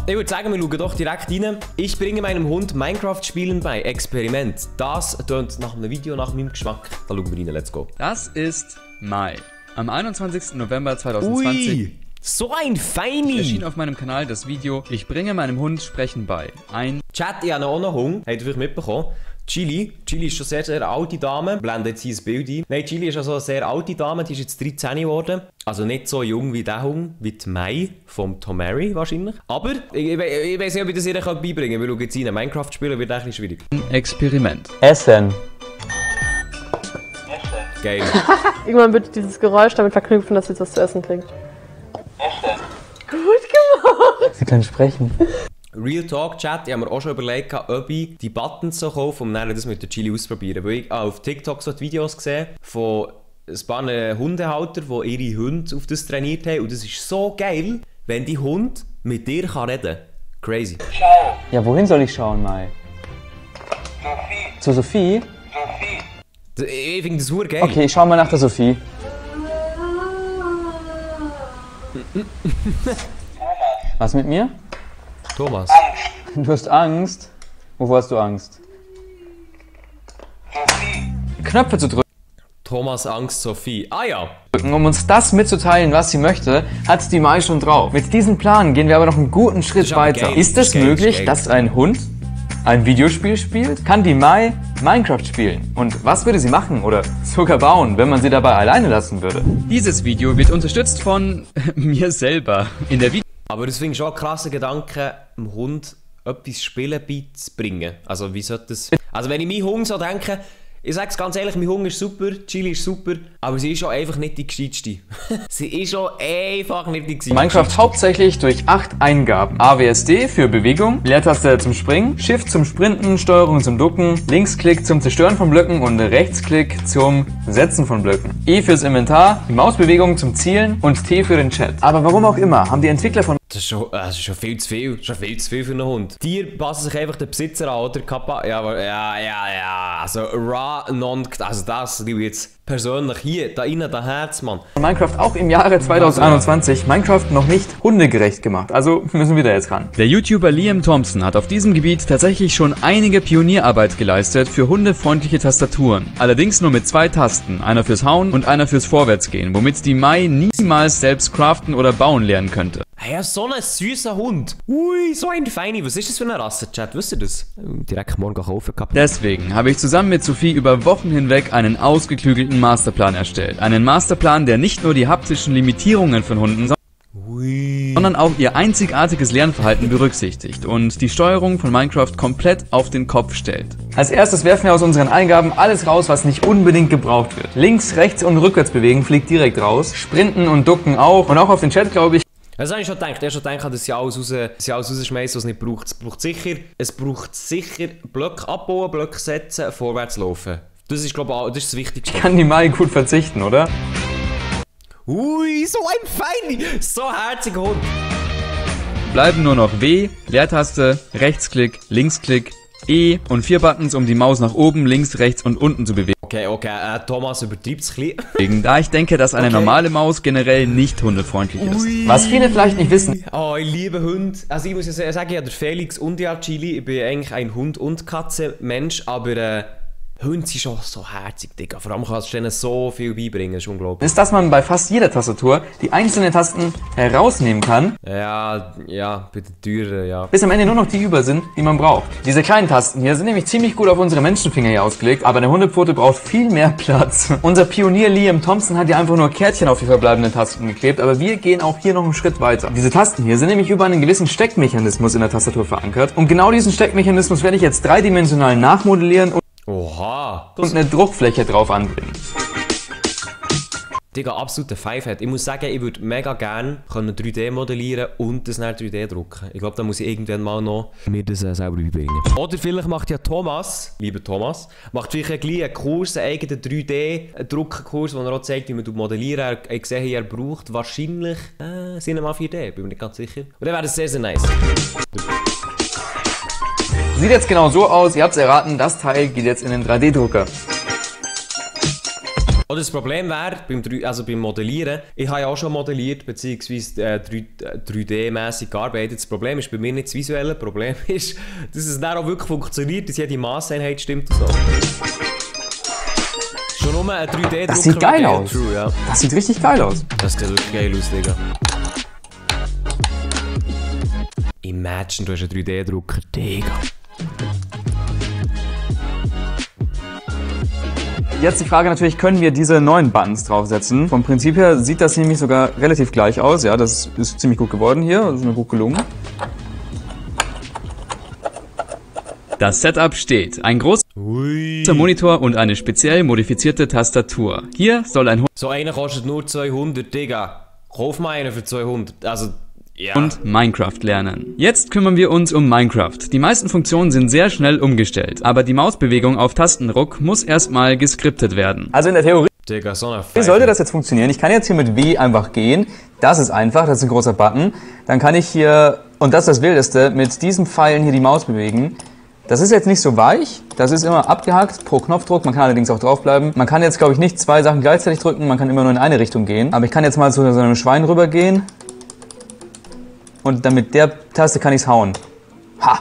ich würde sagen, wir schauen doch direkt rein. Ich bringe meinem Hund Minecraft-Spielen bei. Experiment. Das tönt nach einem Video, nach meinem Geschmack. Da schauen wir rein, let's go. Das ist Mai. Am 21. November 2020 Ui, so ein Feini. erschien auf meinem Kanal das Video Ich bringe meinem Hund Sprechen bei. Ein Chat, ich habe auch noch Hund. Habt ihr vielleicht mitbekommen? Chili ist schon sehr, sehr alte Dame. Blende jetzt hier ein Bild ein. Nein, Chili ist also eine sehr alte Dame. Die ist jetzt 13 geworden. Also nicht so jung wie der Hund, wie die Mai vom Tomary wahrscheinlich. Aber ich weiß nicht, ob ich das ihr beibringen kann. Wir schauen jetzt rein. Minecraft spielen wird ein bisschen schwierig. Experiment. Essen. Geil. Irgendwann wird dieses Geräusch damit verknüpfen, dass sie jetzt was zu essen kriegt. Gut gemacht! Sie kann sprechen. Real Talk Chat, ich habe mir auch schon überlegt, ob ich die Buttons so kaufe, um dann das mit der Chili auszuprobieren. Weil ich auf TikTok so die Videos gesehen von ein paar Hundehaltern, die ihre Hunde auf das trainiert haben. Und das ist so geil, wenn die Hund mit dir reden kann. Crazy. Ja, wohin soll ich schauen, Mai? Sophie. Zu Sophie? Sophie. Ich finde das super geil. Okay, ich schau mal nach der Sophie. Was mit mir? Thomas. Du hast Angst? Wovor hast du Angst? Sophie. Knöpfe zu drücken. Thomas Angst Sophie. Ah ja. Um uns das mitzuteilen, was sie möchte, hat die Mai schon drauf. Mit diesem Plan gehen wir aber noch einen guten Schritt aber weiter. geil. Ist es Geil, möglich, geil. dass ein Hund ein Videospiel spielt? Kann die Mai Minecraft spielen? Und was würde sie machen oder sogar bauen, wenn man sie dabei alleine lassen würde? Dieses Video wird unterstützt von mir selber. In der Aber das finde ich schon ein krasser Gedanke, dem Hund etwas Spielen beizubringen. Also wie sollte das... Also wenn ich meinen Hund so denke, ich sage es ganz ehrlich, mein Hund ist super, Chili ist super, aber sie ist schon einfach nicht die gescheitste. Sie ist schon einfach nicht die gescheitste. Minecraft hauptsächlich durch 8 Eingaben. AWSD für Bewegung, Leertaste zum Springen, Shift zum Sprinten, Steuerung zum Ducken, Linksklick zum Zerstören von Blöcken und Rechtsklick zum Setzen von Blöcken. E fürs Inventar, die Mausbewegung zum Zielen und T für den Chat. Aber warum auch immer, haben die Entwickler von Das ist schon viel zu viel. Schon viel zu viel für einen Hund. Tiere passen sich einfach den Besitzer an, oder? Ja. Also raw, also das liebe ich jetzt persönlich hier, da innen, da Herz, Mann. Minecraft auch im Jahre 2021 Minecraft noch nicht hundegerecht gemacht. Also müssen wir da jetzt ran. Der YouTuber Liam Thompson hat auf diesem Gebiet tatsächlich schon einige Pionierarbeit geleistet für hundefreundliche Tastaturen. Allerdings nur mit 2 Tasten, einer fürs Hauen und einer fürs Vorwärtsgehen, womit die Mai niemals selbst craften oder bauen lernen könnte. Hey, so ein süßer Hund. Ui, so ein Feini. Was ist das für eine Rasse, Chat? Wisst ihr das? Direkt morgen kaufen. Deswegen habe ich zusammen mit Sophie über Wochen hinweg einen ausgeklügelten Masterplan erstellt. Einen Masterplan, der nicht nur die haptischen Limitierungen von Hunden, sondern auch ihr einzigartiges Lernverhalten berücksichtigt und die Steuerung von Minecraft komplett auf den Kopf stellt. Als erstes werfen wir aus unseren Eingaben alles raus, was nicht unbedingt gebraucht wird. Links, rechts und rückwärts bewegen fliegt direkt raus. Sprinten und ducken auch. Und auch auf den Chat, glaube ich. Das habe ich schon gedacht. Ich habe schon gedacht, dass sie alles rausschmeißen, was es nicht braucht. Es braucht sicher Blöcke abbauen, Blöcke setzen, vorwärts laufen. Das ist, glaube ich, das ist das Wichtigste. Kann die Mai gut verzichten, oder? Ui, so ein Feini. So herziger Hund. Bleiben nur noch W, Leertaste, Rechtsklick, Linksklick, E und 4 Buttons, um die Maus nach oben, links, rechts und unten zu bewegen. Okay, Thomas übertreibt es ein bisschen. Da ich denke, dass eine normale Maus generell nicht hundefreundlich ist. Was viele vielleicht nicht wissen. Oh, ich liebe Hunde. Also ich muss ja sagen, ich habe Felix und ja Chili. Ich bin eigentlich ein Hund- und Katzenmensch, aber Hunde sind schon so herzig, Digga. Vor allem kannst du denen so viel beibringen, das ist unglaublich. Ist, dass man bei fast jeder Tastatur die einzelnen Tasten herausnehmen kann, Ja, bei den Türen, ja. bis am Ende nur noch die über sind, die man braucht. Diese kleinen Tasten hier sind nämlich ziemlich gut auf unsere Menschenfinger hier ausgelegt, aber eine Hundepfote braucht viel mehr Platz. Unser Pionier Liam Thompson hat ja einfach nur Kärtchen auf die verbleibenden Tasten geklebt, aber wir gehen auch hier noch einen Schritt weiter. Diese Tasten hier sind nämlich über einen gewissen Steckmechanismus in der Tastatur verankert und genau diesen Steckmechanismus werde ich jetzt dreidimensional nachmodellieren Oha. und eine Druckfläche drauf anbringen. Digga, absoluter Pfeifhead. Ich muss sagen, ich würde mega gerne 3D modellieren und das dann 3D drucken. Ich glaube, da muss ich irgendwann mal noch mir das selber beibringen. Oder vielleicht macht ja Thomas, lieber Thomas, macht vielleicht einen Kurs, einen eigenen 3D-Druckkurs, wo er auch zeigt, wie man modellieren. Ich sehe, er braucht wahrscheinlich Cinema 4D, bin mir nicht ganz sicher. Und dann wäre das sehr, sehr nice. Sieht jetzt genau so aus, ihr habt es erraten, das Teil geht jetzt in den 3D-Drucker. Oder das Problem wäre, beim Modellieren, ich habe ja auch schon modelliert, beziehungsweise 3D-mässig gearbeitet. Das Problem ist bei mir nicht das Visuelle, das Problem ist, dass es dann auch wirklich funktioniert, dass jede Maßeinheit stimmt und so. Schon nur ein 3D-Drucker. Das sieht geil aus. True, ja. Das sieht richtig geil aus. Das sieht wirklich geil aus, Digga. Imagine, du hast einen 3D-Drucker, Digga. Jetzt die Frage natürlich, können wir diese neuen Buttons draufsetzen? Vom Prinzip her sieht das nämlich sogar relativ gleich aus. Ja, das ist ziemlich gut geworden hier, das ist mir gut gelungen. Das Setup steht. Ein großer Monitor und eine speziell modifizierte Tastatur. Hier soll ein So einer kostet nur 200, Digga. Kauf mal einen für 200. Also, ja. Und Minecraft lernen. Jetzt kümmern wir uns um Minecraft. Die meisten Funktionen sind sehr schnell umgestellt, aber die Mausbewegung auf Tastendruck muss erstmal geskriptet werden. Also in der Theorie Digga, so eine wie sollte das jetzt funktionieren? Ich kann jetzt hier mit W einfach gehen. Das ist einfach, das ist ein großer Button. Dann kann ich hier, und das ist das Wildeste, mit diesen Pfeilen hier die Maus bewegen. Das ist jetzt nicht so weich, das ist immer abgehakt pro Knopfdruck, man kann allerdings auch draufbleiben. Man kann jetzt, glaube ich, nicht 2 Sachen gleichzeitig drücken, man kann immer nur in eine Richtung gehen. Aber ich kann jetzt mal zu so einem Schwein rübergehen. Und dann mit der Taste kann ich's hauen. Ha!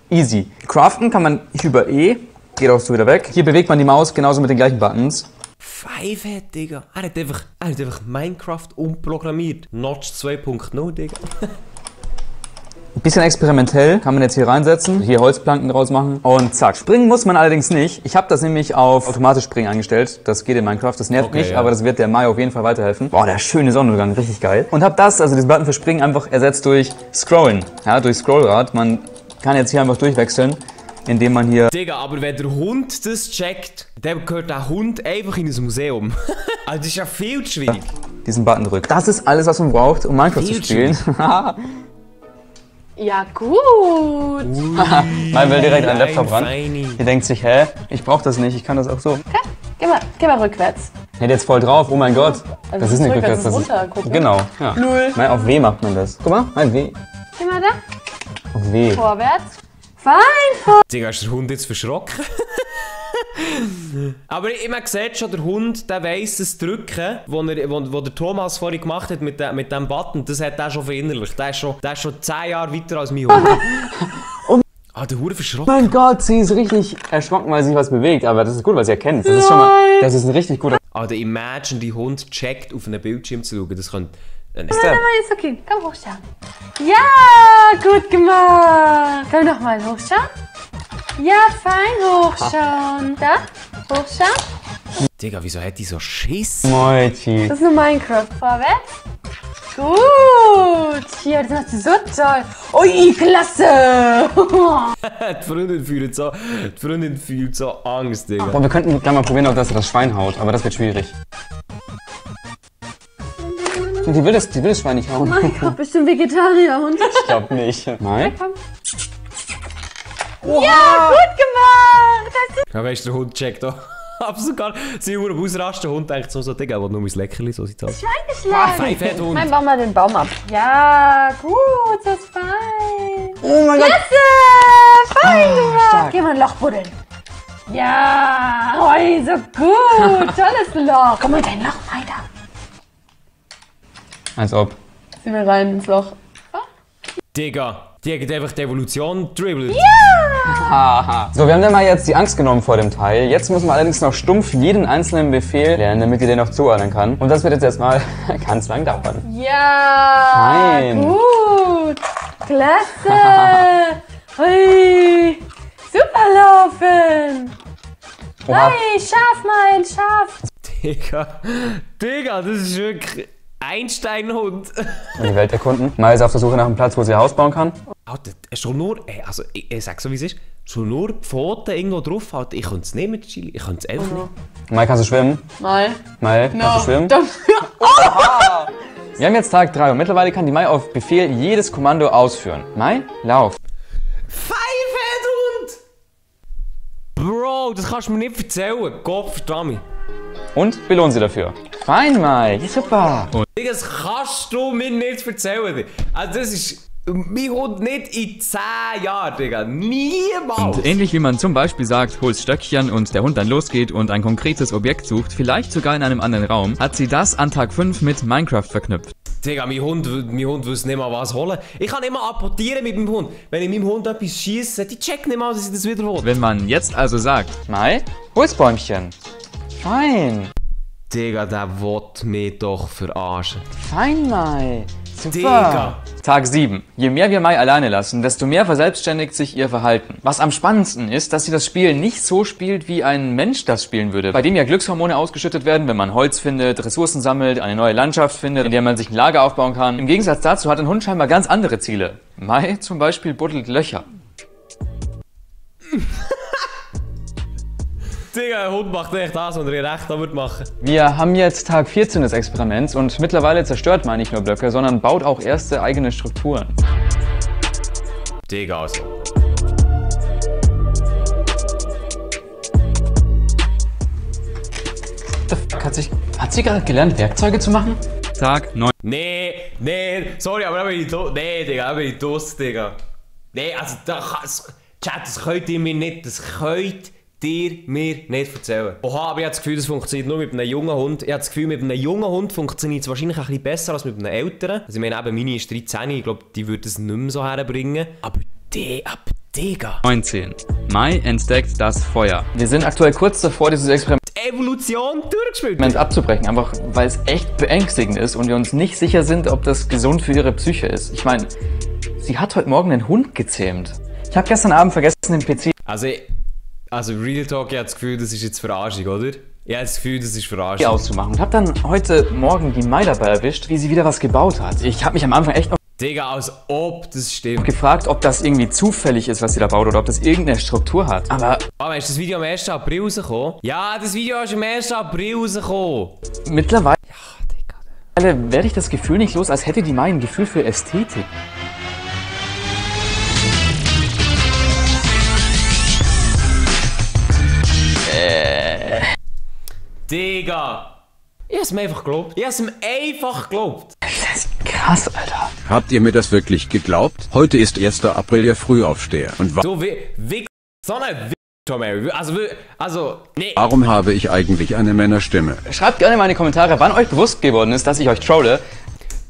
Easy. Craften kann man über E, geht auch so wieder weg. Hier bewegt man die Maus genauso mit den gleichen Buttons. Fivehead, Digga. Er hat einfach Minecraft umprogrammiert. Notch 2.0, Digga. Ein bisschen experimentell, kann man jetzt hier reinsetzen, hier Holzplanken draus machen und zack. Springen muss man allerdings nicht. Ich habe das nämlich auf automatisch Springen eingestellt. Das geht in Minecraft, das nervt mich, ja. aber das wird der Mai auf jeden Fall weiterhelfen. Boah, der schöne Sonnenuntergang, richtig geil. Und habe das, also diesen Button für Springen, einfach ersetzt durch Scrollen. Ja, durch Scrollrad. Man kann jetzt hier einfach durchwechseln, indem man hier... Digga, aber wenn der Hund das checkt, dann gehört der Hund einfach in ein Museum. Also das ist ja viel zu schwierig. diesen Button drückt. Das ist alles, was man braucht, um Minecraft zu spielen. Ja, gut. Man will direkt an den Laptop ran. Ihr denkt sich, hä? Ich brauch das nicht, ich kann das auch so. Okay. Geh mal rückwärts. Hätte jetzt voll drauf, oh mein Gott. Also Das ist nicht rückwärts, das ist. runter, guck. Genau. Ja. Null. Nein, auf W macht man das. Guck mal, ein W. Geh mal da. Auf W. Vorwärts. Fein. Digga, ist der Hund jetzt verschrocken? Aber man sieht schon, der Hund, der weiss das Drücken, wo der Thomas vorhin gemacht hat mit dem Button, das hat er schon verinnerlicht. Der ist schon 10 Jahre weiter als mein Hund. Ah, der Hure verschrocken. Mein Gott, sie ist richtig erschrocken, weil sich was bewegt. Aber das ist gut, weil sie erkennt. Das ist schon mal, das ist ein richtig guter Ah, der Imagine, die Hund checkt, auf einen Bildschirm zu schauen, das könnte... Step. Ist okay. Komm, hochschauen. Ja, gut gemacht. Komm noch mal hochschauen. Ja, fein, hochschauen. Da, hochschauen. Digga, wieso hat die so Schiss? Moiti. Das ist nur Minecraft. Vorwärts. Gut. Hier, das macht sie so toll. Ui, klasse. Die Freundin fühlt so Angst, Digga. Boah, wir könnten gleich mal probieren, ob das Schwein haut. Aber das wird schwierig. Die will das Schwein nicht hauen. Oh mein Gott, bist du ein Vegetarierhund? Ich glaub nicht. Nein? Ja, gut gemacht. Ja, weißt du, der Hund checkt auch. Absolut gar nicht. Sie Uhr ausrasten, der Hund denkt so, Digga, aber nur mein Leckerli, so sieht's aus. Eingeschlagen. Hund. Nein, bau mal den Baum ab. Ja, gut, das ist fein. Oh mein Gott. Klasse, fein gemacht. stark. Geh mal ein Loch buddeln. Ja, oi, so gut. Tolles Loch. Komm mal dein Loch weiter. Als ob. Zieh mir rein ins Loch. Digga, die hat einfach die Evolution dribbelt. Haha. So, wir haben dann mal jetzt die Angst genommen vor dem Teil. Jetzt müssen wir allerdings noch stumpf jeden einzelnen Befehl lernen, damit ihr den noch zuordnen kann. Und das wird jetzt erstmal ganz lang dauern. Ja, Fein. gut. Klasse. Hui. Super laufen. Oha. Hey, Schaf, mein Schaf. Digga, das ist wirklich Einstein-Hund. Und die Welt erkunden. Mal ist auf der Suche nach einem Platz, wo sie ein Haus bauen kann. Alter, schon nur, also ich sag so wie es ist, schon nur die Pfoten irgendwo drauf halten. Ich könnte es nicht mit Chili, ich könnte es einfach nicht. Mal, kannst du schwimmen? Mal. Mal, kannst du schwimmen? Wir haben jetzt Tag 3 und mittlerweile kann die Mai auf Befehl jedes Kommando ausführen. Mai, lauf. Pfeifhund! Bro, das kannst du mir nicht erzählen. Gott verdamm mich. Und belohnen sie dafür. Fein, Mai. Super. Digga, das kannst du mir nicht erzählen. Also das ist... Mein Hund nicht in 10 Jahren, Digga. Niemals! Und ähnlich wie man zum Beispiel sagt, hol's Stöckchen und der Hund dann losgeht und ein konkretes Objekt sucht, vielleicht sogar in einem anderen Raum, hat sie das an Tag 5 mit Minecraft verknüpft. Digga, mein Hund wüsste nicht mal was holen. Ich kann nicht mal apportieren mit meinem Hund. Wenn ich meinem Hund etwas schiesse, die checkt nicht mal, dass ich das wieder hole. Wenn man jetzt also sagt, Mai, Holzbäumchen. Fein. Digga, der will mich doch verarschen. Fein, Mai. Super. Digga. Tag 7. Je mehr wir Mai alleine lassen, desto mehr verselbstständigt sich ihr Verhalten. Was am spannendsten ist, dass sie das Spiel nicht so spielt, wie ein Mensch das spielen würde, bei dem ja Glückshormone ausgeschüttet werden, wenn man Holz findet, Ressourcen sammelt, eine neue Landschaft findet, in der man sich ein Lager aufbauen kann. Im Gegensatz dazu hat ein Hund scheinbar ganz andere Ziele. Mai zum Beispiel buddelt Löcher. Digga, der Hund macht echt das, was er recht damit machen. Wir haben jetzt Tag 14 des Experiments und mittlerweile zerstört Mai nicht nur Blöcke, sondern baut auch erste eigene Strukturen. Digga, also. Hat sie gerade gelernt, Werkzeuge zu machen? Tag 9. Nee, sorry, aber da bin ich tot. Nee, Digga, da bin ich tot, Digga. Nee, also, Chat, das könnt ihr mir nicht, nicht erzählen. Oha, aber ich habe das Gefühl, das funktioniert nur mit einem jungen Hund. Ich habe das Gefühl, mit einem jungen Hund funktioniert es wahrscheinlich ein bisschen besser als mit einem älteren. Also ich meine, eben, meine ist 13, ich glaube, die würde es nicht mehr so herbringen. Aber Digga. 19. Mai entdeckt das Feuer. Wir sind aktuell kurz davor, dieses Experiment Evolution durchgespielt. abzubrechen, einfach weil es echt beängstigend ist und wir uns nicht sicher sind, ob das gesund für ihre Psyche ist. Ich meine, sie hat heute Morgen einen Hund gezähmt. Ich habe gestern Abend vergessen, den PC Also Real Talk, ich habe das Gefühl, das ist jetzt Verarschung, oder? Ich habe das Gefühl, das ist Verarschung. auszumachen und habe dann heute Morgen die Mai dabei erwischt, wie sie wieder was gebaut hat. Ich habe mich am Anfang echt noch Digga, als ob das stimmt. gefragt, ob das irgendwie zufällig ist, was sie da baut oder ob das irgendeine Struktur hat. Aber Aber ist das Video am 1. April rausgekommen? Ja, das Video ist am 1. April rausgekommen. mittlerweile werde ich das Gefühl nicht los, als hätte die Mai ein Gefühl für Ästhetik. Digga. Ich hab's mir einfach geglaubt. Ich hab's mir einfach geglaubt. Das ist krass, Alter. Habt ihr mir das wirklich geglaubt? Heute ist 1. April, der Frühaufsteher. Und So wie so eine Tommy. Also, nee. warum habe ich eigentlich eine Männerstimme? Schreibt gerne mal in die Kommentare, wann euch bewusst geworden ist, dass ich euch trolle.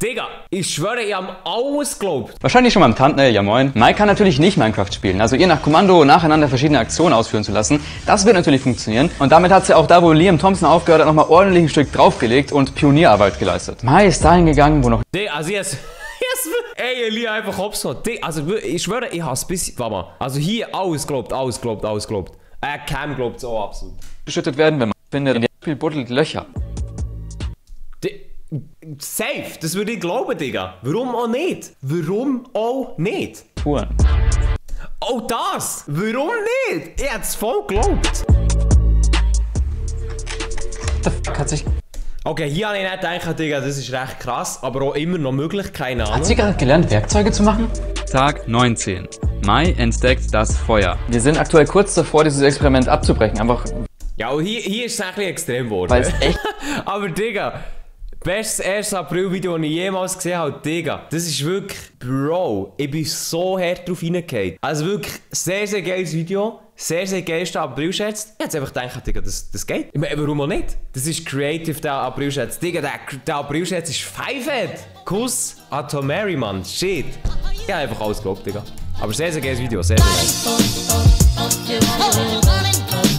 Digga, ich schwöre, ich hab alles geglaubt. Wahrscheinlich schon beim Tante, ja moin. Mai kann natürlich nicht Minecraft spielen, also ihr nach Kommando nacheinander verschiedene Aktionen ausführen zu lassen. Das wird natürlich funktionieren. Und damit hat sie auch da, wo Liam Thompson aufgehört hat, nochmal ordentlich ein Stück draufgelegt und Pionierarbeit geleistet. Mai ist dahin gegangen, wo noch Digga, also ey, ich liebe einfach Hopson. Also, ich schwöre, ich hasse bis. Warte mal. Also hier alles geglaubt. Cam glaubt es auch absolut. geschüttet werden, wenn man findet, der Spiel buddelt Löcher. Safe, das würde ich glauben, Digga. Warum auch nicht? Touren. Oh, das! Warum nicht? Ich hätte es voll geglaubt. Hat sich Okay, hier habe ich nicht gedacht, Digga, das ist recht krass, aber auch immer noch möglich, keine Ahnung. Hat sie gerade gelernt, Werkzeuge zu machen? Tag 19. Mai entdeckt das Feuer. Wir sind aktuell kurz davor, dieses Experiment abzubrechen, einfach Ja, und hier ist es ein bisschen extrem geworden. weil es echt Aber Digga, bestes 1. April-Video, das ich jemals gesehen habe, Digga. Das ist wirklich, Bro, ich bin so hart drauf reingefallen. Also wirklich, sehr, sehr geiles Video. Sehr, sehr geilster April-Scherz. Ich hätte einfach gedacht, Digga, das geht. Ich meine, warum auch nicht? Das ist creative, der April-Scherz. Digga, der April-Scherz ist Pfeifett. Kuss an Tom Mary, Mann. Shit. Ich habe einfach alles geglaubt, Digga. Aber sehr, sehr geiles Video. Sehr, sehr geil.